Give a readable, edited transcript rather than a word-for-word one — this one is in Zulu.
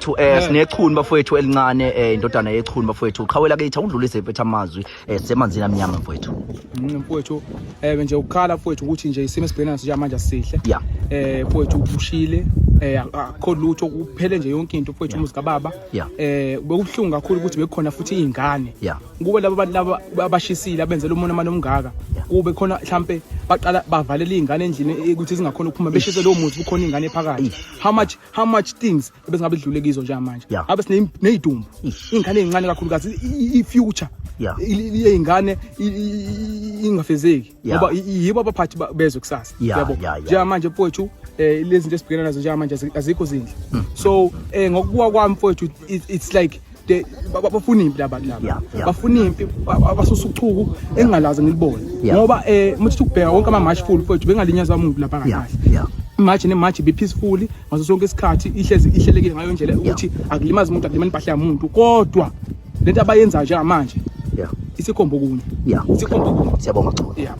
Mfowethu sinechuni bafowethu elincane, indodana yechuni bafowethu. Qhawela kithi awudlulise mfethu amazwi, semanzini amnyama mfowethu. Mfowethu, nje ukukhala mfowethu ukuthi nje isimo esibhekene naso njengamanje asihle. Mfowethu ubushile, akukho lutho, kuphele nje yonke into mfowethu, umuzi kababa. Bekubuhlungu kakhulu ukuthi bekukhona futhi izingane. Kube laba bantu laba abashisile abenzela umona manje omngaka. Kube khona mhlambe baqala bavalela izingane endlini, ukuthi zingakhona ukuphuma, beshise lowo muzi kukhona izingane phakathi. How much things ebezingabe dlule kizo njengamanje? Abe sinezidumbu. Ingane ezincane kakhulukazi, i-future yey'ngane ingafezeki ngoba yibo abaphathi bezwe kusasa. Yabo, njengamanje mfowethu, lezi zinto esibhekene nazo njengamanje azikho zinhle. So ngokubuka kwami mfowethu, it's like bafuna impi labantu laba. Bafuna impi, basusa uchuku engingalazi ngilibone, ngoba uma uthi ukubheka wonke ama-march full mfowethu, bengalinyazwa umuntu lapha kahle. Imagine imarch be peaceful ngaso sonke isikhathi, ihlezi ihlelekile ngayo indlela ukuthi akulimazi umuntu, akulimali impahla yamuntu, kodwa lento abayenzayo njengamanje isikhombo kunye. Isikhombo kunye. Siyabonga Chunu. Yeah.